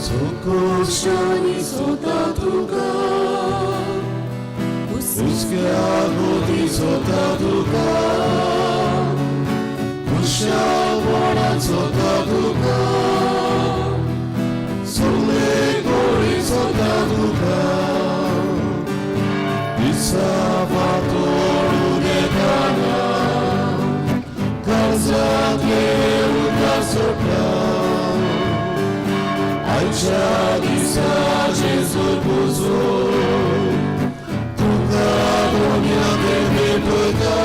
सोकोशांनी सोता तुका हुस्क्या गोती सोता तुका खुशालपणान सोता तुका सगळे गोडी सोता तुका दिसा फातोड घेताना काळजांतले उदक सोडटा आयच्या दिसा जेजू पुजो तुका दोन्या भेटता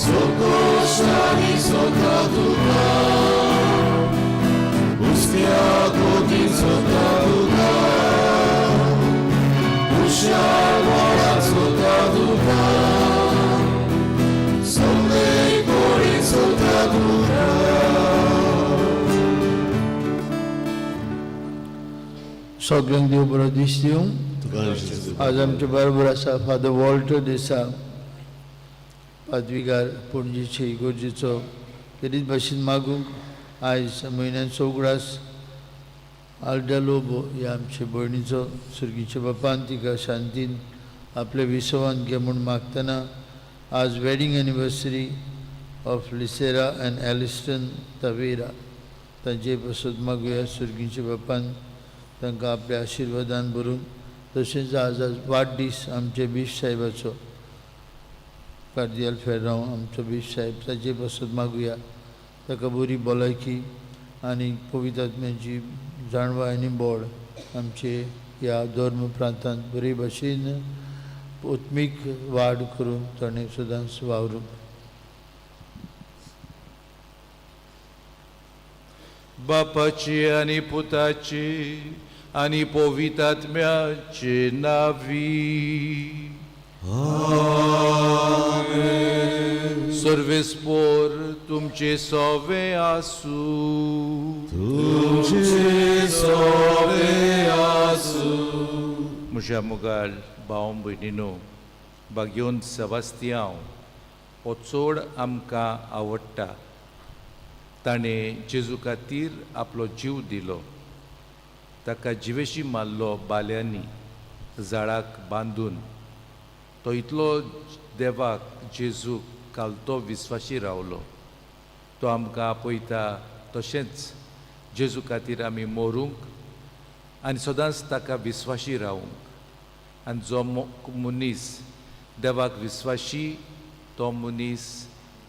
सोकोशांनी सोता तुका हुस्क्या गोती सोता तुका खुशालपणान सोता तुका सगळे गोडी सोता तुका. सगळ्यांक देव बरो दीस दिवं. आज आमचे बरोबर आसा फादर वॉल्टर डिसा, पादविगार पणजेचे इगोर्जेचो. तेरीच भाशेन मागूंक आयज म्हयन्यान उगडास आल्डा लोबो ह्या आमचे भयणीचो सुर्गीच्या बापान तिका शांतीन आपल्या विसवान घे म्हूण मागतना आज wedding anniversary of Lisera and Aliston Tavera तांचे पासत मागुया सुर्गीच्या बापान तांकां आपल्या आशिर्वादान भरून. तशेंच आज आज वाडदीस आमचे बीश साहेबाचो कार्दियाल फेर्रांव आमचो बीश साहेब ताचे पासत मागुया ताका बरी भलायकी आनी पवित्र आत्म्याची जाणवाय आनी बोड आमचे ह्या धर्म प्रांतांत बरे भाशेन आत्मीक वाड करून ताणें सदांच वावरूंक. बापाची आनी पुताची आनी पवित्र आत्म्याचे नावी. सर्वेस्पोर तुमचे सोवे आसूं. तुमचे सोवे आसूं. म्हज्या मुगाल भाव भयणीनो, बागयोन सेबास्तियांव हो चड आमकां आवडटा. ताणें जेजू खातीर आपलो जीव दिलो. ताका जिवेशी मारलो बाल्यांनी जाळाक बांदून. तो इतलो देवाक जेजूक काल तो विस्वाशी रावलो. तो आमकां आपयता तशेंच जेजू खातीर आमी मरूंक आनी सदांच ताका विस्वाशी रावूंक. आनी जो मनीस देवाक विस्वाशी तो मनीस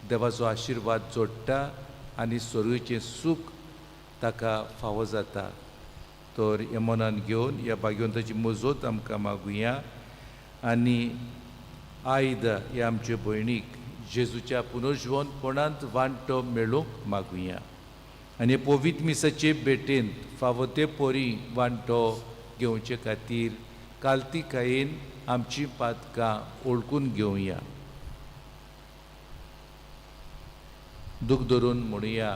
देवाचो आशिर्वाद जोडटा आनी स्वर्गाचें सूख ताका फावो जाता. तर हें मनान घेवन ह्या भाग्यवंताची मजत आमकां मागुया आनी आयद ह्या आमचे भयणीक जेजूच्या पुनर्जिवनपणांत वांटो मेळूंक मागुया आनी पवित्र मिसाचे भेटेंत फावो ते परी वांटो घेवचे खातीर कालतिकायेन आमची पातकां ओळखून घेवया. दूख धरून म्हणुया,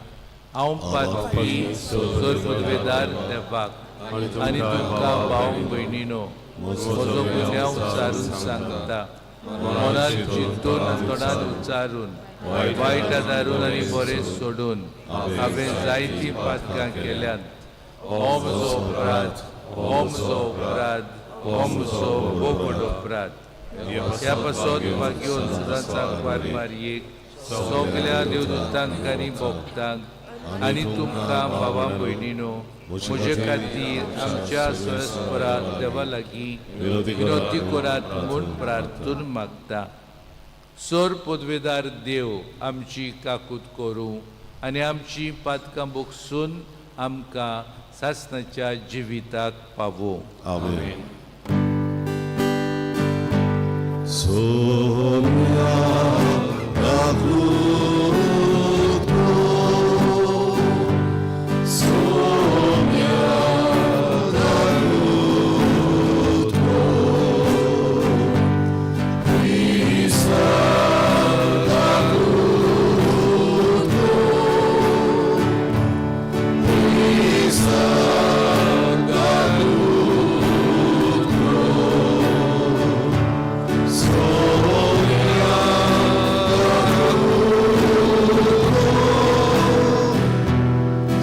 हांव पातकी सर्ववेदार देवाक आनी तुमकां भाव भयणीनो म्हजो गुन्यांव उच्चारून सांगता. मनात चिंतून आनी तोंडान उच्चारून वायट आदारून आनी बरें सोडून हांवें जायतीं पातकां केल्यांत. हो म्हजो अपराध, हो म्हजो अपराध, हो म्हजो भोव व्हड अपराध. ह्या पासत भाग्योन सदांच सांगपार मारयेक सगल्या देवदूतांक आनी भक्तांक आनी तुमकां भावा भयणीनो म्हजे खातीर आमच्या सरस्परा देवा लागीं विनोती करात म्हूण प्रार्थून मागता. सर पदवेदार देव आमची काकूत करूं आनी आमची पातकां बोगसून आमकां सासणाच्या जिविताक पावोवं. आमेन. सोम्या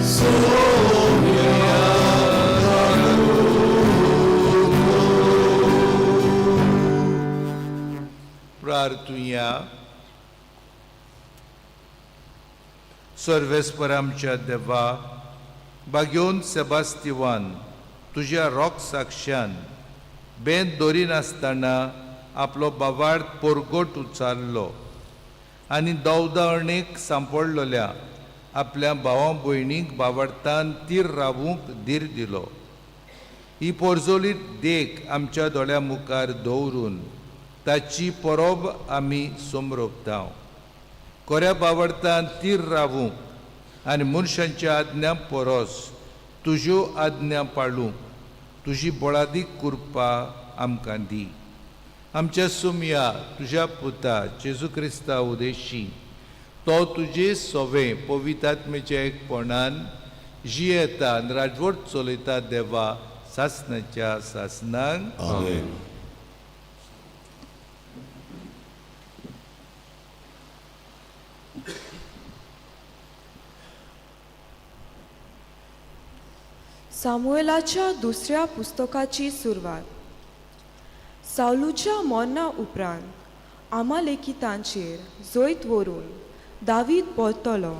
Sonia. मुखार तूं या. सर्वेस्पर आमच्या देवा, बागेवन सेबास्तिवान तुज्या रोग साक्षान बेंत दरिनासतना आपलो बाबार्थ पोरगोट उचारलो आनी दवदावणेक सांपडलेल्या आपल्या भावा भयणीक बावडतान तीर रावूंक धीर दिलो. ही पोरजोलीत देख आमच्या दोळ्या मुखार दवरून ताची परब आमी समरोपता. कोऱ्या बावडतान तीर रावूंक आनी मनशांच्या आज्ञा परस तुज्यो आज्ञा पाळूंक तुजी बळादीक कृपा आमकां दी. आमच्या सुमया तुज्या पुता जेजू क्रिस्ता उदेशी तो तुजे सोवे पवितात्मेच्या एकपणान जियेता आनी राजवट चलयता देवा सासनाच्या सासनाक. आमेन. सामुएलाच्या दुसऱ्या पुस्तकाची सुरवात. सावलूच्या मरणा उपरांत आमालेकितांचेर जैत व्हरून दावीद परतलो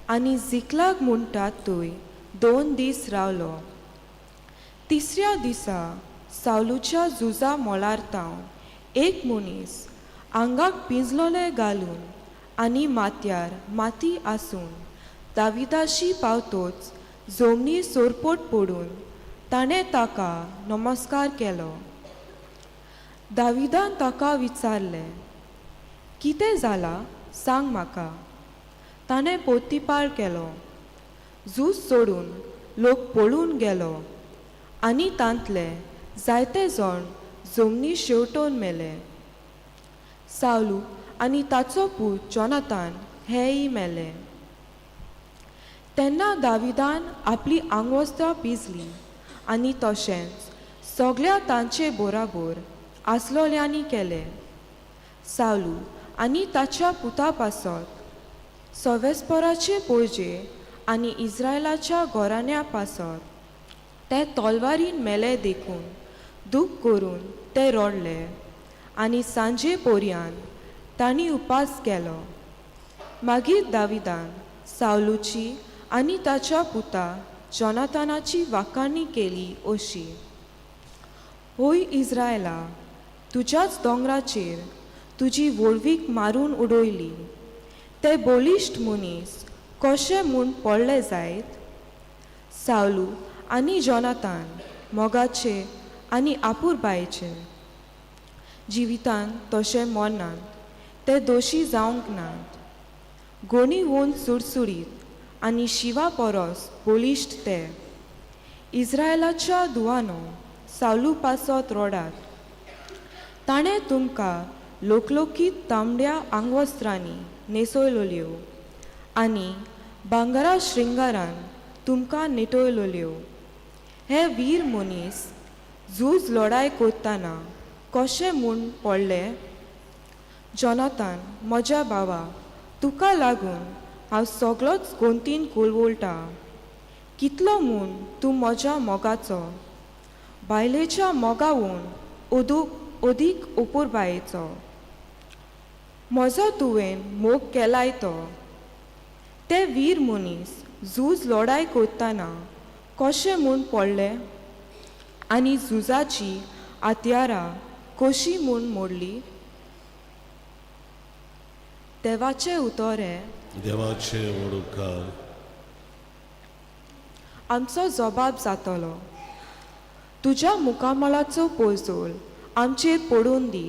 आनी जिकलाग म्हणटात थंय 2 दीस रावलो. तिसऱ्या दिसा सावलूच्या झुजा मळार तावन एक मनीस आंगाक पिंजलोले घालून आनी माथ्यार माती आसून दाविदाशी पावतोच जमनीर सोरपोट पडून ताणें ताका नमस्कार केलो. दाविदान ताका विचारलें, कितें जालां सांग म्हाका. ताणें पोतीपाळ केलो. झूज सोडून लोक पळून गेलो आनी तांतले जायते जाण जमनी शेवटोवन मेले. सावलू आनी ताचो पूत जोनातान हेय मेले. तेन्ना दाविदान आपली आंगवस्त्रां पिजली आनी तशेंच सगळ्या तांचे बराबर आसलोल्यांनी केलें. सावलू आनी ताच्या पुता पासत सवेस्पराचे पोरजे आनी इस्रायलाच्या घराण्या पासत ते तलवारीन मेले देखून दूख करून ते रडले आनी सांजे पोरयान तांणी उपास केलो. मागीर दाविदान सावलूची आनी ताच्या पुता जोनातानाची वाखाणी केली अशी, होय इस्रायला, तुज्याच दोंगराचेर तुजी व्हडवीक मारून उडयली. ते बळिश्ट मनीस कशे म्हूण पडले जायत? सावलू आनी जोनातान मोगाचे आनी आपुरबायेचे जिवितान तशें मरनात, ते दोशी जावंक नात. गोणी वोन सुडसुडीत आनी शिवा परस बळिश्ट ते. इस्रायलाच्या दुवानो सावलू पासत रोडात. ताणें तुमकां लोकलोकीत तांबड्या आंगवस्त्रांनी न्हेसयलोल्यो आनी भांगरा श्रृंगारान तुमकां नेटयलोल्यो. हे वीर मनीस झूज लडाय करतना कशें म्हूण पडले? जोनातान म्हज्या भावा, तुका लागून हांव सगळोच गोंतीन कोलवोळटा. कितलो म्हूण तूं म्हज्या मोगाचो, बायलेच्या मोगावून अदीक अपुरबायेचो. म्हजो तुवें मोग केलाय तो. ते वीर मनीस झूज लडाय करतना कशें म्हूण पडले आनी झुजाची हत्यारां कशी म्हूण मोडली? देवाचें उतर हें. देवाचे व्हड उपकार. आमचो जबाब जातलो. तुज्या मुखामळाचो पोजोल आमचेर पडून दी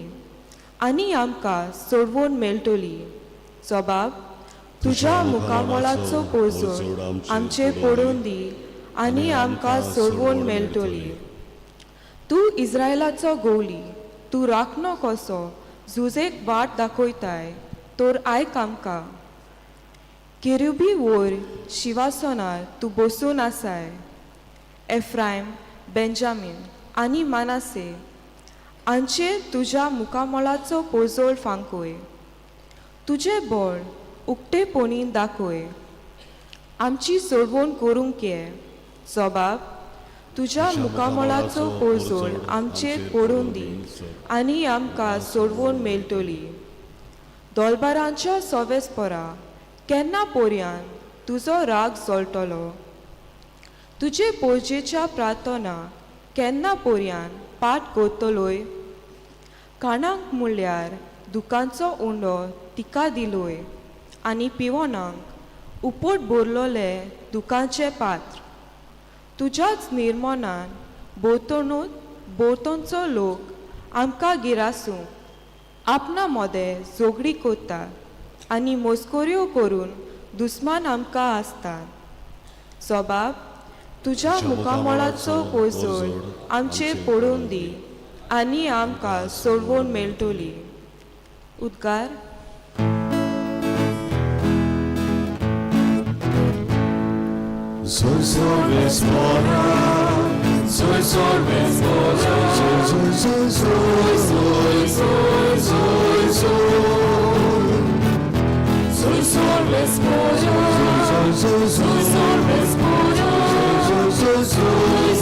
आनी आमकां सोडवण मेळटली. जबाब, तुज्या मुखामळाचो पोजोल आमचेर पडून दी आनी आमकां सोडवण मेळटली. तूं इस्रायलाचो गोवली, तूं राखणो कसो झुजेक वाट दाखयताय तर आयक आमकां. केरुबी वयर शिवासनार तूं बसून आसाय. एफ्रायम, बेंजामीन आनी मानासे हांचेर तुज्या मुखामळाचो पोजोळ फांकय. तुजें बळ उक्तेपणी दाखय. आमची सोडवण करूंक ये. जबाब, तुज्या मुखामळाचो पोरजोळ आमचेर पडून दी आनी आमकां सोडवून मेळटली. दोलबारांच्या सोवेसपरा केन्ना पोरयान तुजो राग जळटलो? तुजे पोरजेच्या प्रार्थना केन्ना पोरयान पाठ कोत्तलोय? काणाक म्हणल्यार दुकांचो उंडो तिका दिलोय आनी पिवोनाक उपोट बोरलोले दुकांचें पात्र. तुज्याच निर्मोनान भोंवतणूच भोंवतणचो लोक आमकां गिरासूंक आपणा मोदें झगडी कोत्ता आनी मोस्कोऱ्यो करून दुस्मान आमकां आसतात. सोबाब, तुज्या मुखामळाचो पोजोळ आमचेर पडून दी आनी आमकां सोडवून मेळटली. उद्गार. Soy sorvespora, soy sorvespora, soy soy soy soy soy soy soy Soy sorvespora, soy soy soy sorvespora, soy soy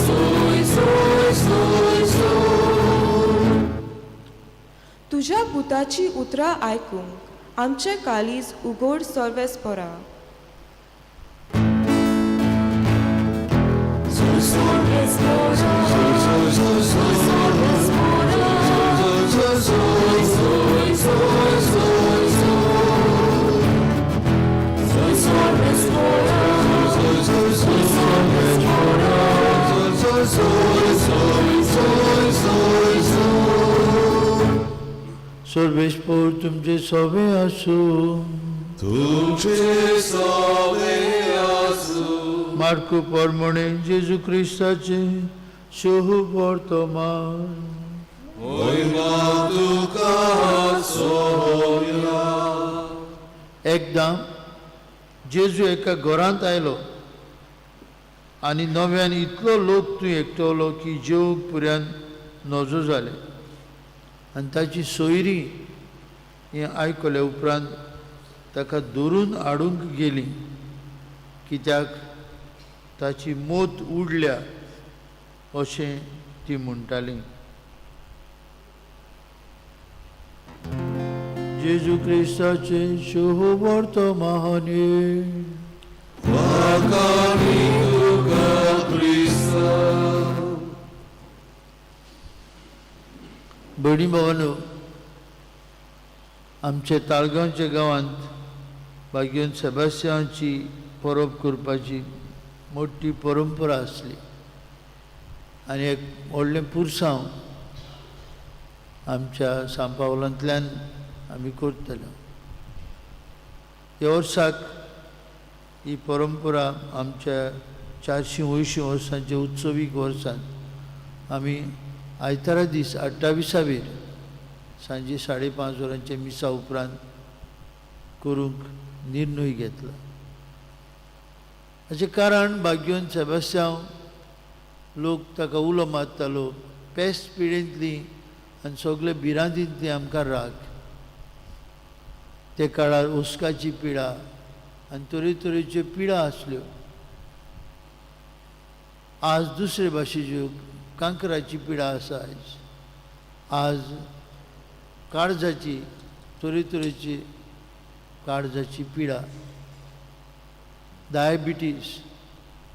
soy soy soy soy. तुज्या पुताची उतरां आयकूंक आमचें काळीज उगोड सर्वेस्परा. Soy sorvespora, soy soy soy soy soy soy soy soy Soy sorvespora, soy soy soy soy soy soy soy soy soy. सर्वेस्पोर तुमचे सोबे आसूं. तुमचे सोबे आसूं. मार्कू परमणे जेजू क्रिस्ताचे शुभ वर्तमान. मोहिमा तुका सोया. एकदां जेजू एका घरांत आयलो आनी नव्यान इतलो लोक थंय एकटवलो की जेवंक पुऱ्यान नजो जालें. आनी ताची सोयरी हें आयकले उपरांत ताका धरून हाडूंक गेली, कित्याक ताची मोत उडल्या अशें ती म्हणटाली. जेजू क्रिस्ताचें शुभ वर्तमान. वाखाणी तुका क्रिस्ता. भयणी भावांनो, आमच्या ताळगांवच्या गांवांत भाग्यवंत सेबास्तियांची परब करपाची मोठी परंपरा आसली आनी एक व्हडलें पुरसांव आमच्या सांपावलांतल्यान आमी करतले. ह्या वर्साक ही परंपरा आमच्या 480 वर्सांच्या उत्सवीक वर्सांत आमी आयतारा दीस 28वेर सांजे 5:30 वरांच्या मिसा उपरांत करूंक निर्णय घेतला. हाचें कारण भाग्यवंत सेबास्तियांव लोक ताका उलो मारतालो, पेस्ट पिडेंतली आनी सगळे भिरांतींतली आमकां राग. ते काळार उस्काची पिडा आनी तरेतरेच्यो पिडा आसल्यो. आज दुसरे भाशेच्यो कांक्राची पिडा आसा, आयज आज काळजाची तरेतरेची काळजाची पिडा, डायबिटीस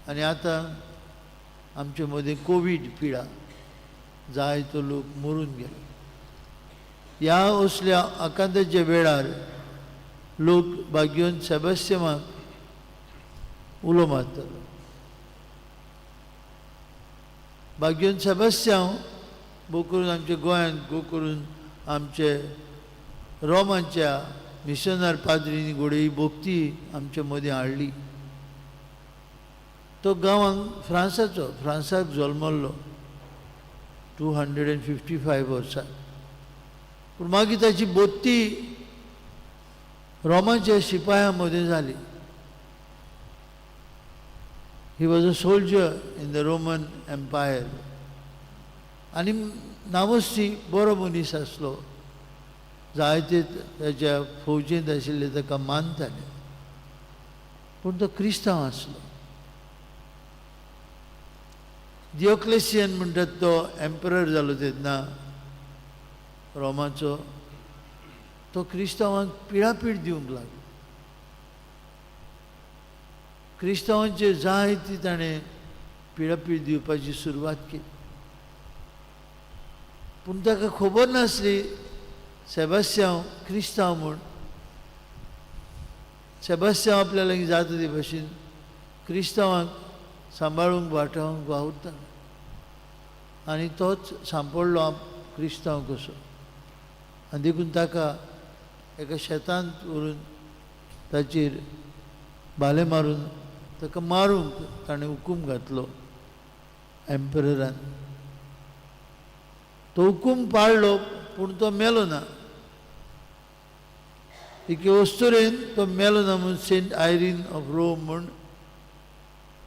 आनी आतां आमचे मदें कोवीड पिडा, जायतो लोक मरून गेले. ह्या असल्या आकांताच्या वेळार लोक भाग्यवंत सेबास्तियांक उलो मारतालो. भाग्यवंत सेबास्तियांव भोव करून आमच्या गोंयांत, भोव करून आमचे रोमांच्या मिशनर पाद्रींनी घोडे ही भक्ती आमचे मदीं हाडली. तो गांवांक फ्रांसाचो, फ्रांसाक जल्मल्लो 255 वर्सां. पूण मागीर ताची बोत्ती रोमाच्या शिपायां मदें जाली. He was a soldier in the Roman Empire. आनी नामस्ती बरो मनीस आसलो, जायते ताच्या फौजेंत आशिल्ले ताका मानताले, पूण तो क्रिस्तांव आसलो. दियोक्लेशियन म्हणटात तो एम्परर जालो तेन्ना रोमाचो, तो क्रिस्तांवांक पिडापीड दिवंक लागलो. क्रिस्तांवांचेर जाय ती ताणें पिडापीड दिवपाची सुरवात केली. पूण ताका खबर नासली सेबास्त्यांव क्रिस्तांव म्हूण. सेबास्त्यांव आपल्या लागीं जाता ते भशेन क्रिस्तांवांक सांबाळूंक वाटावंक वावुरतालो आनी तोच सांपडलो क्रिस्तांव कसो. आनी देखून ताका एका शेतांत व्हरून ताचेर भाले मारून ताका मारूंक ताणें हुकूम घातलो एम्पररान. तो हुकूम पाळ्ळो पूण तो मेलो ना. एके वस्तुरेन तो मेलो ना म्हूण सेंट आयरीन ऑफ रोम म्हूण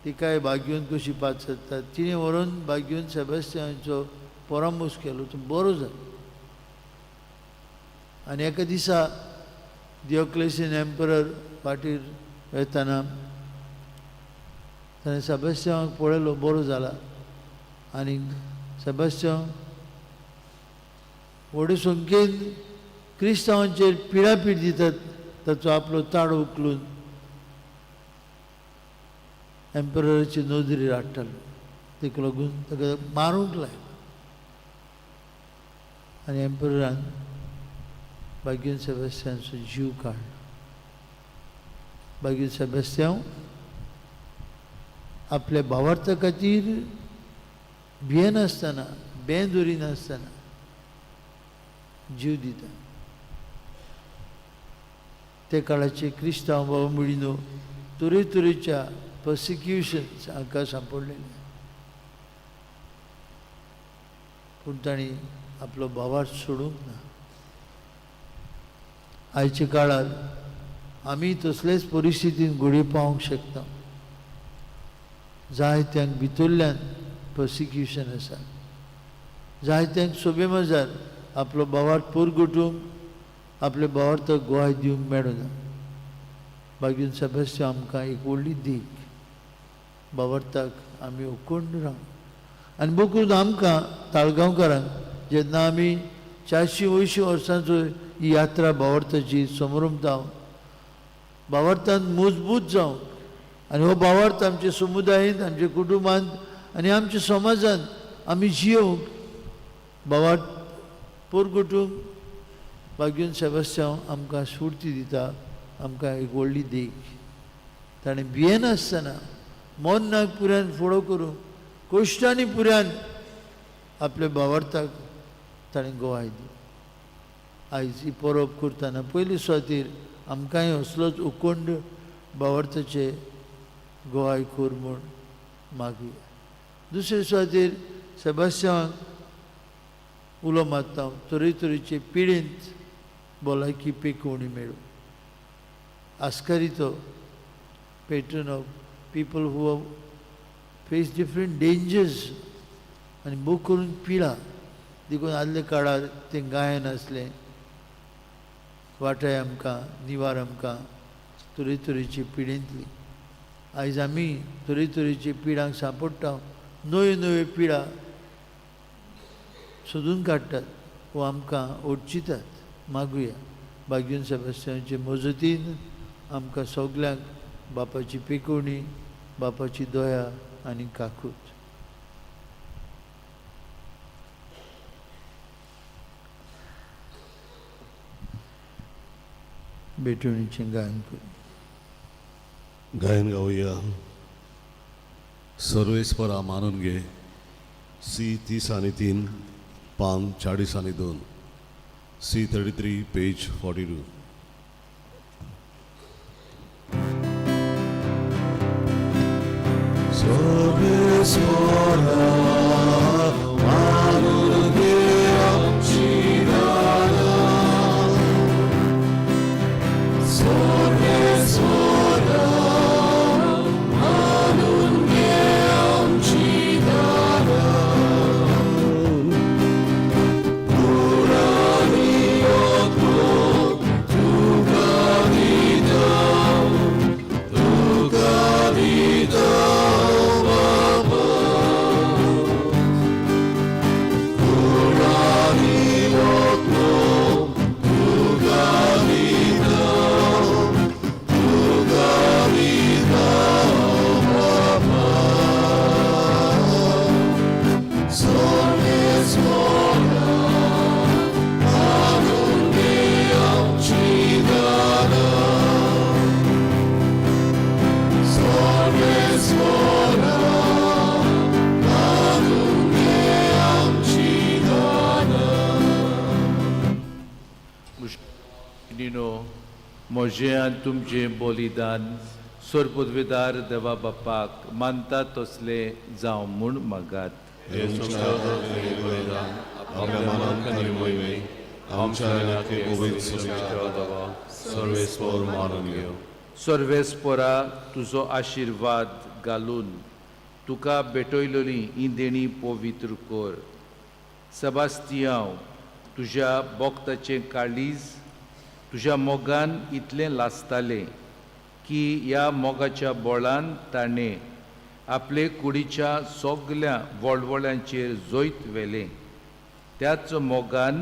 तिकाय बागयोन कशी पाचारतात, तिणें व्हरून बागयोन सेबास्तियांचो परामोस केलो, तो बरो जालो. आनी एका दिसा दियोक्लेशियन एम्परर वाटेर वेतना ताणें सेबास्तियांक पळयलो, बरो जाला. आनी सेबास्तियांव व्हडे संख्येन क्रिस्तांवांचेर पिडापीड दितात, ताचो आपलो ताळो उखलून एम्परराचे नदरेर हाडटालो. ताका लागून ताका मारूंक लायलो आनी एम्पररान बागीन सेबास्तियांचो जीव काडलो. बागीन सेबास्तियांव आपल्या भावार्था खातीर भियेनासतना, बें दवरिनासतना जीव दिता. ते काळाचे क्रिस्तांव बाबा भयणीनो तरेतरेच्या पर्सिक्युशन्स हांकां सांपडलेले, पूण तांणी आपलो भावार्थ सोडूंक ना. आयच्या काळार आमी तसलेच परिस्थितीन घडये पावंक शकता. जायत्यांक भितरल्यान पर्सिक्युशन आसा, जायत्यांक सोबे मजार आपलो भावार्थ पुरगुटूंक, आपल्या भावार्थाक गोवाय दिवंक मेळना. बागीन सेबास्तियांव आमकां एक व्हडली देख, भावार्थाक आमी उकोंड राव. आनी बकरून आमकां ताळगांवकारांक जेन्ना आमी 480 वर्सांचो ही यात्रा भावार्थाची समरमता, भावार्थान मजबूत जावंक आनी हो भावार्थ आमच्या समुदायेंत, आमच्या कुटुंबांत आनी आमच्या समाजांत आमी जियोवंक, भावार्थ पोरगुटूंक बागीन सेबास्तियांव आमकां स्फूर्ती दिता, आमकां एक व्हडली देख. ताणें भियेनासतना मरणाक पुऱ्यान फुडो करूंक, कश्टांनी पुऱ्यान आपल्या भावार्थाक ताणें गोवाय दिली. आयज ही परब करतना पयले सुवातेर आमकांय असलोच उकोंड भावार्थाचे गोवाय कर म्हूण मागुया. दुसरे सुवातेर सेबास्तियांवाक उलो मारता, तरेतरेचे पिडेंत भलायकी पेकोवणी मेळूं. आस्कारीतो patron of people who face different dangers आनी बो करून पिडा. देखून आदल्या काळार तें गायन आसलें, वाटाय आमकां, निवार आमकां तरेतरेचे पिडेंतली. आयज आमी तरेतरेचे पिडांक सांपडटा, नव्यो नव्यो पिडा सोदून काडटात वो आमकां ओडचितात. मागुया बागीन सेबास्तियांचे मजतीन आमकां सगल्यांक बापाची पेकोवणी, बापाची दया आनी काकूत. भेटवणीचें गायन करूं. गायन गावया सर्वेस्परा मानून घे. सी 30 आणि 3, पान 40 आणि 2, सी 33 पेज 42. सर्वेस्परा मानून घे आमची गारां, सर्वेस्परा मानून घे आमची गारां, कुराणी ओतून तुका दिता, तुका दिता बाबा. म्हजें आनी तुमचें बलिदान सोरपुदवेदार देवा बापाक मानता तसलें जावं म्हूण मागात. हे तुमच्या हातांतलें बलिदान आपल्या मनान आनी मोहिमे आमच्या आनी पवित्र सुरक्षा देवा सर्वेस्पोर मानून घेवं. सर्वेस्पोरा तुजो आशिर्वाद घालून तुका भेटयलोली ही देणी पवित्र कर. सेबास्तियांव तुज्या बोगताचें काळीज तुज्या मोगान इतलें लासतालें की ह्या मोगाच्या बोळान ताणें आपले कुडीच्या सगल्या वळवळ्यांचेर जैत व्हेलें. त्याच मोगान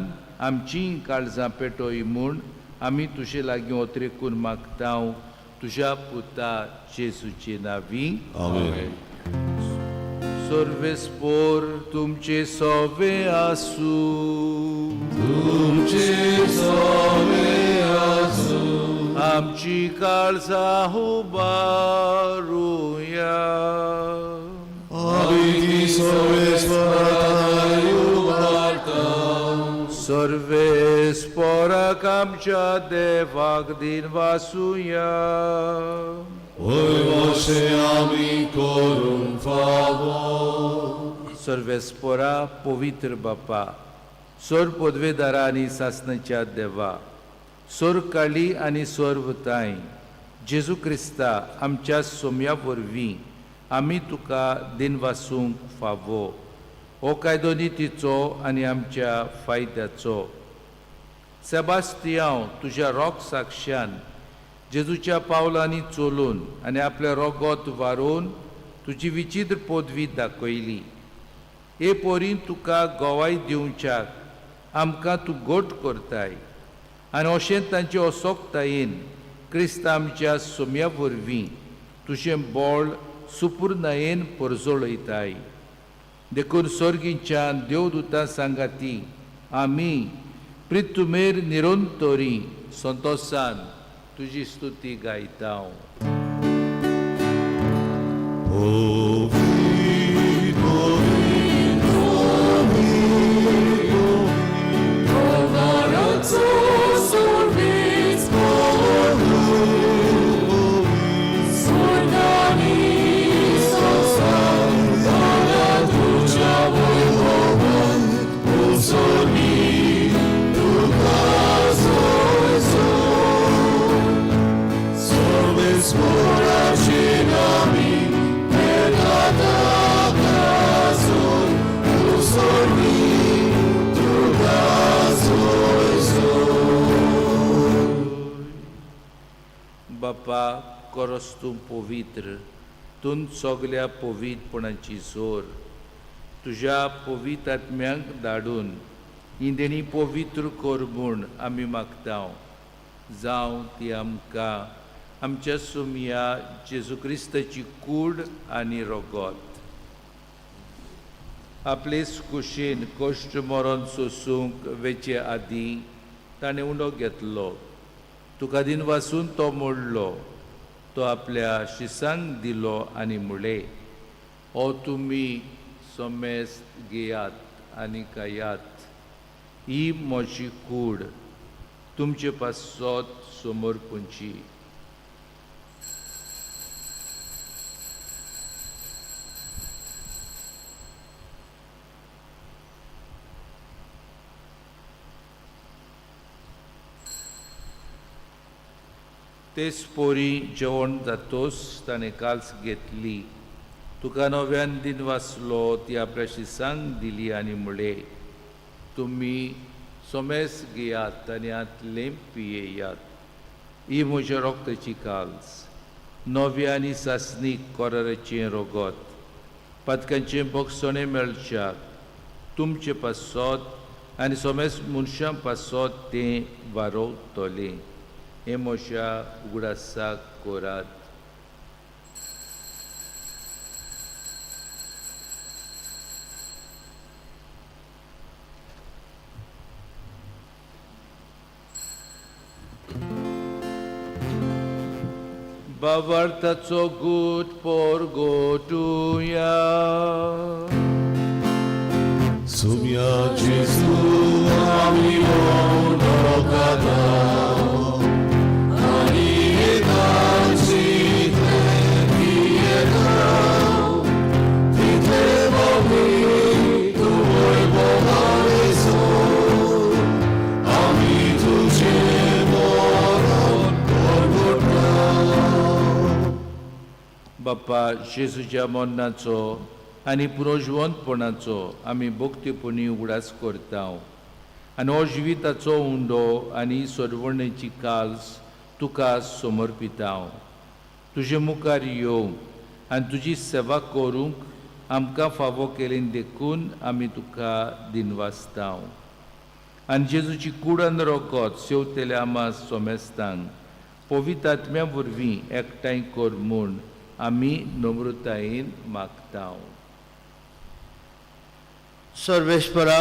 आमचीं काळजां पेटय म्हूण आमी तुजे लागीं ओतरेकून मागता तुज्या पुता जेजूचे नांवी. आमेन. सर्वेस्पोर तुमचे सोवे आसूं. तुमचे सोवे आसूं. आमची काळजां उबारुया. आमी ती सर्वेस्पोराक उबारता. सर्वेस्पोराक आमच्या देवाक दिन वासुया. वय वशे आमी करूंक फावो. सर्वेस्पोरा पवित्र बापा, सोर पदवेदारा आनी सासणाच्या देवा, सोर काळी आनी सोर्वताय जेजू क्रिस्ता आमच्या सोम्या वरवीं आमी तुका दिनवासूंक फावो. हो कायदो नितीचो आनी आमच्या फायद्याचो. सेबास्तियांव तुज्या रोग साक्षान जेजूच्या पावलांनी चलून आनी आपलें रोगोत वारोवन तुजी विचित्र पदवी दाखयली. हे पोरीन तुका गवाय दिवच्याक आमकां तूं गोट करताय आनी अशें तांचे असोक्तायेन क्रिस्त आमच्या सोम्या वरवीं तुजें बोळ सुपूर्णायेन परजळयताय. देखून सर्गीच्यान देवदूतां सांगाती आमी प्रितुमेर निरंतरी संतोसान तुजी स्तुती गायता. बापा करस तूं पवित्र, तूं सगल्या पवित्रपणाची जोर तुज्या पवित्र आत्म्यांक धाडून ही देणी पवित्र कर म्हूण आमी मागता. जावं ती आमकां आमच्या सुमया जेजू क्रिस्ताची कूड आनी रोगोत. आपलेच कुशीन कश्ट मरण सोसूंक वेचे आदीं ताणें उंडो घेतलो. तुका दिन वासून तो मोडलो, तो आपल्या शिसांक दिलो आनी म्हणलें, हो तुमी सोमेस्त घेयात आनी खायात, ही म्हजी कूड तुमचे पासत समर्पणची. तेच पोरी जेवण जातोच ताणें काल्स घेतली, तुका नव्यान दिन वाचलो, ती आपल्या शिसांक दिली आनी म्हणलें, तुमी सोमेस घेयात आनी हांतलें पियेयात, ही म्हज्या रोगताची काल्स, नव्या आनी सासणीक कोराराचें रोगत, पातकांचें भोगसणें मेळच्याक तुमचे पासत आनी सोमेस मनशां पासत तें वारोवतलें. हें म्हज्या उगडासाक करात. बावार्थाचो गूट पोरगोटुया. सुम्या जेजू आमी ओडोकाता. बाप्पा, जेजूच्या मरणाचो आनी पुरोजिवंतपणाचो आमी भक्तीपणी उगडास करता आनी हो जिविताचो उंडो आनी सरवणेची काल्स तुका समर्पिता. तुजे मुखार येवंक आनी तुजी सेवा करूंक आमकां फावो केली देखून आमी तुका दिनवासता. आनी जेजूची कूड आनी रोकोत सेवतेल्या आमा सोमेस्तांक पवित्र आत्म्या वरवीं एकठांय कर म्हूण आमी नम्रतायेन मागता. सर्वेस्परा,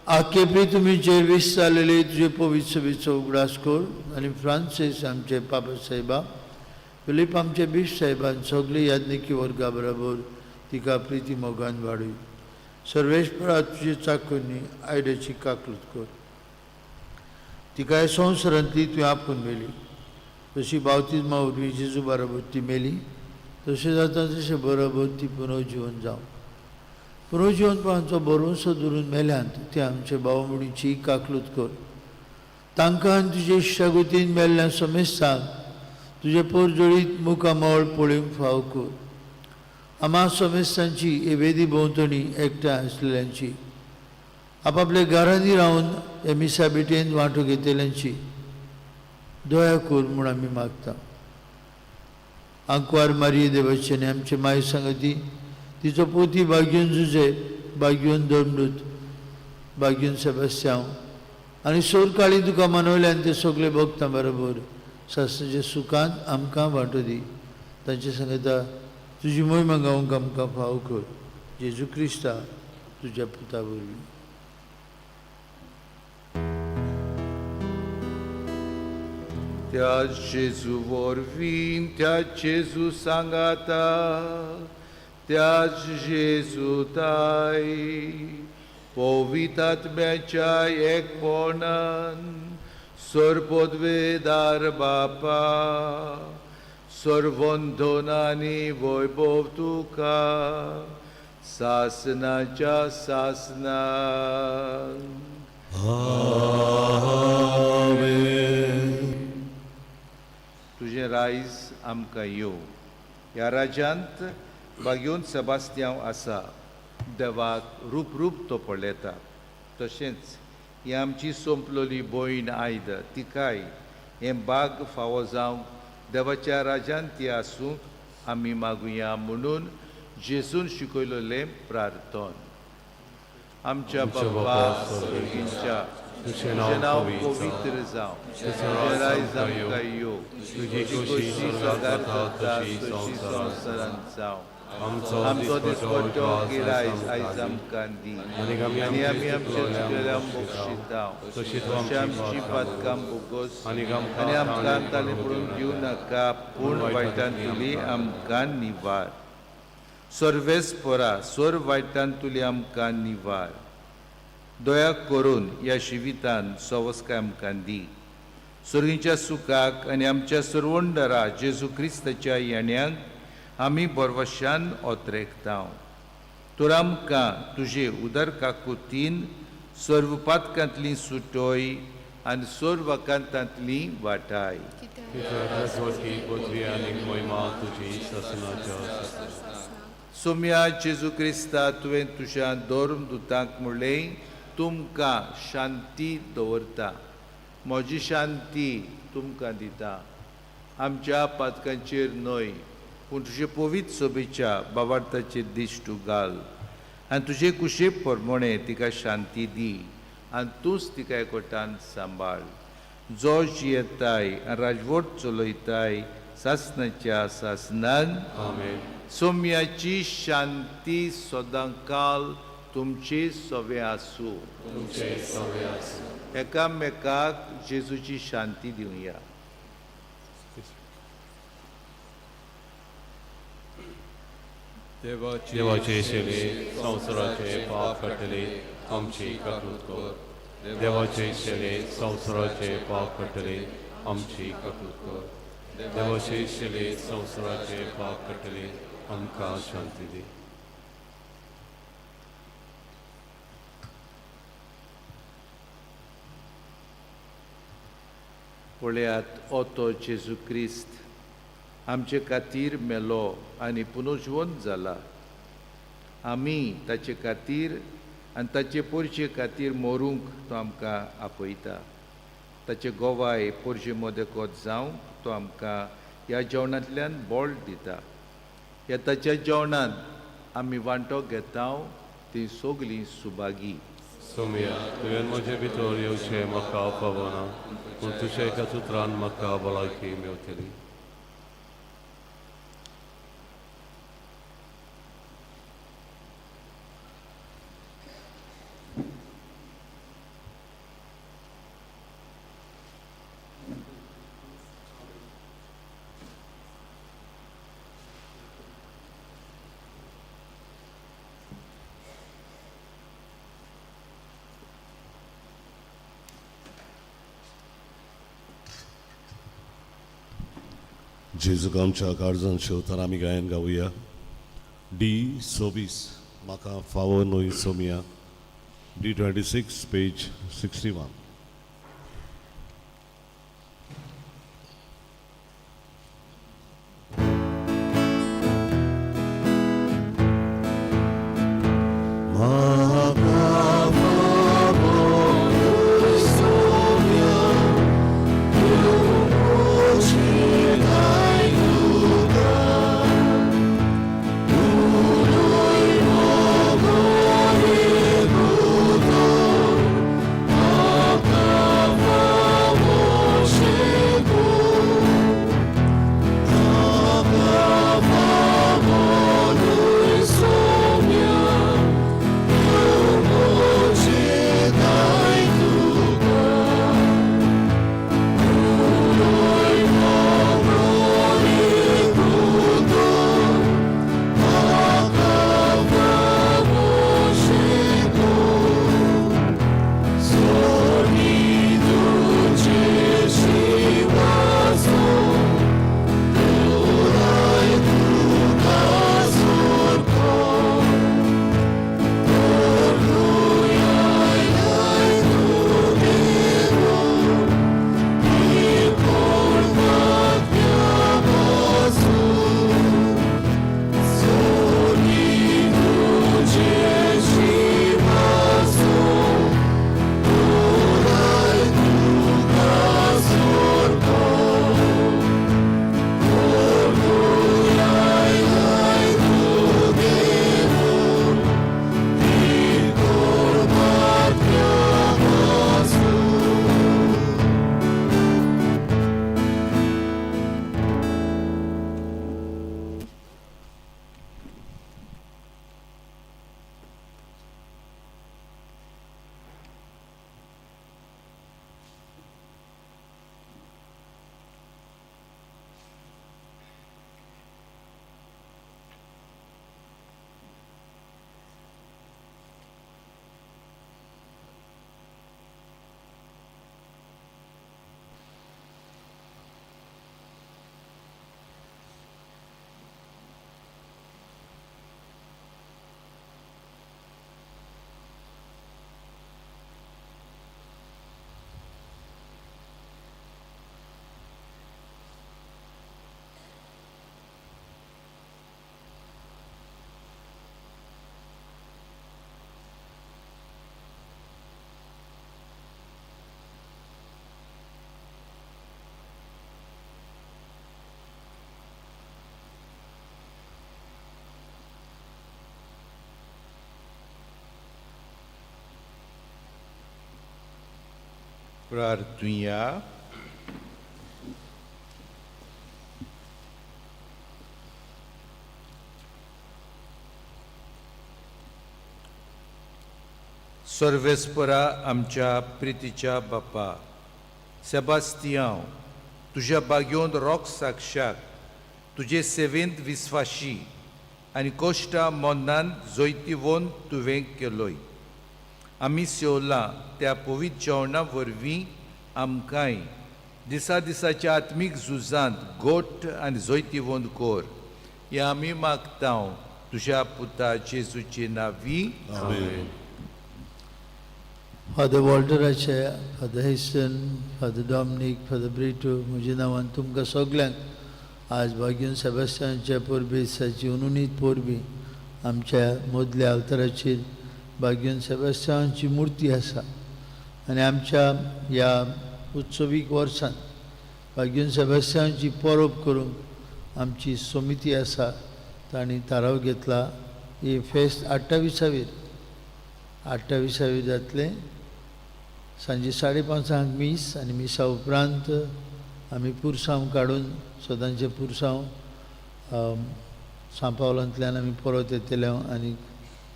आकेपी तुमी वीस जालेले तुजे पवित्र सभेचो उगडास कर आनी फ्रांसीस आमचे पापा साहेबा, फिलीप आमचे बीश साहेबान सगळे याज्ञिकी वर्गा बरोबर तिका प्रिती मोगान वाडय. सर्वेस्परा, तुजे चाकूंनी आयड्याची काकलूत कर. तिका ह्या संवसारांतली तुवें आपून मेली, तशी बावतिज्मा वरवीं जेजू बरोबर ती मेली, तशें जाता तशें बरोबर ती पुनर्जिवन जावं. पुनर्जिवनपणाचो भरवंसो धरून मेल्यांत ते आमचे भाव भयणीची काकलूत कर. तांकां आनी तुजे इश्टागतीन मेल्ल्या समेस्तांक तुजे पोरजोळीत मुखामळ पळोवंक फाव कर. आमा समेस्तांची हे वेदी भोंवतणी एकठांय आसलेल्यांची, आपापल्या घरांनी रावन हे मिसा भेटेन वांटो घेतल्यांची दया कर म्हूण आमी मागता. आंकवार मारये देवाचे आनी आमचे माय सांगती तिचो पोती बागयोन जुजे, बागयोन धर्मदूत, बागयोन सेबास्त्यांव आनी सोरकाळी तुका मनवल्यान ते सगळे भोगता बरोबर सासणाच्या सुखान आमकां वांटो दी. तांचे सांगता तुजी मोहिमा गावंक आमकां फाव कर. जेजू क्रिस्ता तुज्या पुता वरवीं. त्या जेजू वरवीं, त्या जेजू सांगाता, त्या जेजू ताय पवित्र आत्म्याच्या एकपणान सर्वपदवेदार बापा, सर्वंधन आनी वैभव तुका सासनाच्या सासनाक. आमेन. तुजें रायज आमकां येवं. ह्या राज्यांत बागयोन सेबास्त्यांव आसा, देवाक रूप रूप तो पळयता. तशेंच ही आमची सोंपलोली भयण आयद, तिकाय हें बाग फावो जावंक देवाच्या राज्यांत ती आसूंक आमी मागुया म्हणून जेजून शिकयलेलें प्रार्थन. आमच्या बाबा सर्गींच्या, तुजें नांव पवित्र जावं, तुजें रायज आमकां येवं, तुजी खोशी स्वर्गार जाता तशी संवसारांत जावं. आमचो दिसपट्टो गिरायज आयज आमकां दी आनी आमी आमच्या चुकलेल्यांक बक्षिता तशी आमची पातकां बोगस आनी आमकां ताली पडून दिवं नाका, पूण वायटांतली आमकां निवार. सर्वेस्परा, सर्व वायटांतली आमकां निवार. दया करून ह्या जिवितान सवस्काय आमकां दी. सर्गीच्या सुखाक आनी आमच्या सर्वंडरा जेजू क्रिस्ताच्या येण्याक आमी बरवशान ओतरेकता. तर आमकां तुजे उदर काकुतीन सर्व पातकांतली सुटोय आनी सर्व आकांतांतली वाटाय. सोम्या जेजू क्रिस्ता, तुवें तुज्या धर्म दुतांक म्हणलें, तुमकां शांती दवरता, म्हजी शांती तुमकां दिता. आमच्या पातकांचेर न्हय, पूण तुजे पवित्र सभेच्या बाबार्थाचेर दिश्ट घाल आनी तुजे कुशे प्रमाणे तिका शांती दी आनी तूंच तिका एकवटान सांबाळ. जो जियेताय आनी राजवट चलयताय सासणाच्या सासणान. सोम्याची शांती सदांकाल तुमचे सवे आसूं. एकामेकाक जेजूची शांती दिवया. देवाचे शेले संवसाराचे पाप काडटले आमची काकूत कर. देवाचे शेले संवसाराचे पाप काडटले आमची काकूत कर. देवाचे शेले संवसाराचे पाप काडटले आमकां शांती दी. पळयात, ओ तो जेजू क्रिस्त आमचे खातीर मेलो आनी पुनर्जिवंत जाला. आमी ताचे खातीर आनी ताचे पोरचे खातीर मरूंक तो आमकां आपयता. ताचे गोवाय पोरचे मदेकोत जावंक तो आमकां ह्या जेवणांतल्यान बळ दिता. ह्या ताच्या जेवणांत आमी वांटो घेता ती सगळीं सुभागी. सोमया, तुवें म्हजे भितर येवचें म्हाका पावना, पूण तुज्या एका उतरान म्हाका भलायकी मेवतली. जेजूक आमच्या काळजान शेवताना आमी गायन गावया. डी 26 म्हाका फावो न्हय सोमया. D 26 page 61. प्रार्थुया. सर्वेस्परा आमच्या प्रितीच्या बापा सेबास्तियांव, तुज्या बागयोन रोक साक्षाक तुजे सेवेंत विस्वाशी आनी कोश्टा मोन्नान जैतिवोन तुवें केलोय. आमी सेवलां त्या पवित्र जेवणा वरवीं आमकांय दिसा दिसाच्या आत्मीक झुजांत गोट आनी जैतिवंत कोर. हें आमी मागता तुज्या पुता जेजूचे नांवी. आमेन. फादर वॉल्टराचे, Father Heston, Father Dominic, Father Brito, म्हज्या नांवान तुमकां सगल्यांक आज भाग्यून सेबास्तियांच्या परबी दिसाची अनुनीत परबी आमच्या मदल्या अवताराचेर भाग्यून सेबास्तियांची मुर्ती आसा आनी आमच्या ह्या उत्सवीक वर्सान भाग्यून सेबास्तियांची परब करूंक आमची समिती आसा तांणी थाराव घेतला. ही फेस्त 28 जातलें. सांजे 5:30 मीस आनी मिसा उपरांत आमी पुरसांव काडून सदांचें पुरसांव सांपावलांतल्यान आमी परत येतले आनी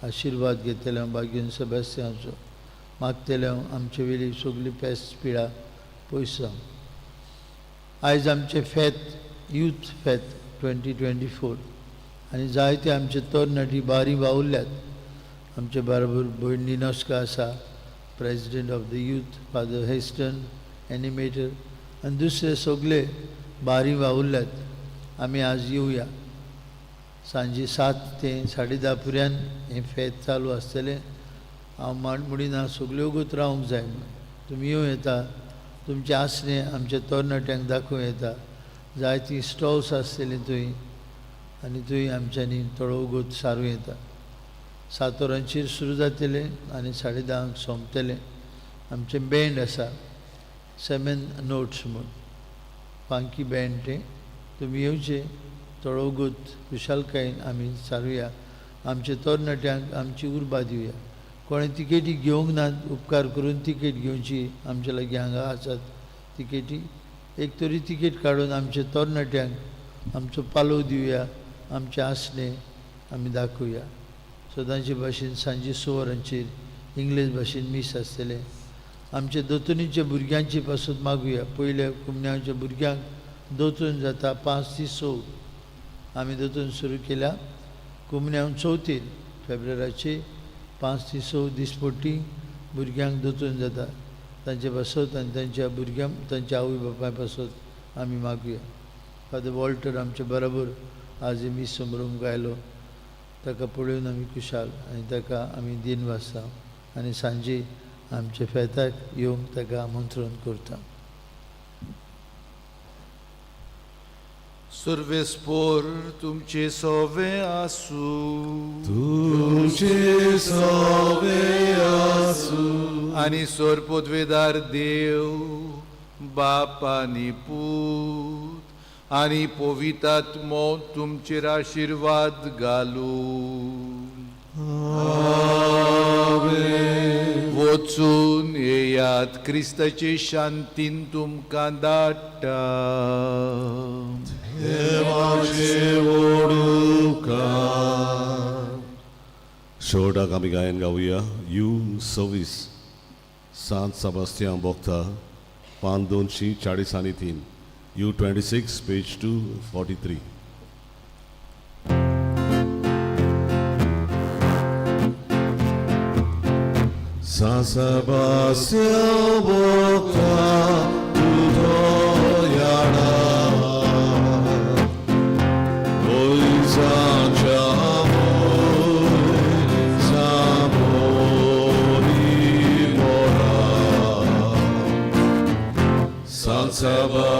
आशिर्वाद घेतले भाग्यून सेबास्तियांचो. मागतले आमचे वेली सगळी पेस्त पिडा पयस जावं. आयज आमचें फेत, यूथ फेत 2024 आनी जायते आमचे तरणाटी बारी वावुरल्यात. आमचे बरोबर भयण निनोस्का आसा, president of the youth, Father Heston animator आनी दुसरे सगळे बारी वावुरल्यात. आमी आज येवया. सांजे 7 ते 10:30 पर्यंत हें फेत चालू आसतलें. हांव म्हणिना सगल्यो वगत रावंक जाय म्हूण. तुमी येवं येता, तुमचें आसणें आमच्या तरणाट्यांक दाखोवं येता. जायतीं स्टॉल्स आसतलीं थंय आनी थंय आमच्यांनी थोडो वगत सारूं येता. 7 वरांचेर सुरू जातलें आनी 10:30 सोंपतलें. आमचें बँड आसा, सेवन नोट्स म्हूण फांकी बँड तें. तुमी येवचें, थोडो वगत खुशालकायेन आमी सारुया. आमच्या तरणाट्यांक आमची उर्बा दिवया. कोणें तिकेटी घेवंक नात, उपकार करून तिकेट घेवची. आमच्या लागीं हांगा आसात तिकेटी. एक तरी तिकेट काडून आमच्या तरणाट्यांक आमचो पालव दिवया. आमचें आसणें आमी दाखोवया. सदांचे भाशेन सांजे 6 वरांचेर इंग्लीश भाशेन मीस आसतलें. आमच्या दोतोनीच्या भुरग्यांची पासून मागुया. पयल्या कुमन्यांच्या भुरग्यांक दोतोन जाता 5 ते 6. आमी दोतोन सुरू केल्या. कुमन्यांव चवथीर फेब्रुवाराचे 5 ते 6 दिसपट्टी भुरग्यांक दोतोन जाता. तांचे पासत आनी तांच्या भुरग्यांक, तांच्या आवय बापाय पासत आमी मागुया. फादर वॉल्टर आमचे बरोबर आज मीस समरोंक आयलो. ताका पळोवन आमी खुशाल आनी ताका आमी दिन वाचता आनी सांजे आमच्या फेताक येवंक ताका आमंत्रण करता. सर्वेस्पोर तुमचे सोवे आसूं. तुमचे सोवे आसूं. आनी सोर पदवेदार देव बाप आनी पूत आनी पवितात्मो तुमचेर आशिर्वाद घालूं. वचून येयात. क्रिस्ताचे शांतीन तुमकां धाडटा. देवाचे वोडूका. शेवटाक आमी गायन गावया you 26, सांत सेबास्तियांव बोक्ता, पान 243, U 26, page 243. San Sebastian Bocta, तुजो याडा. वयजाच्या वयर सामोरी मोरा. San Sebastian.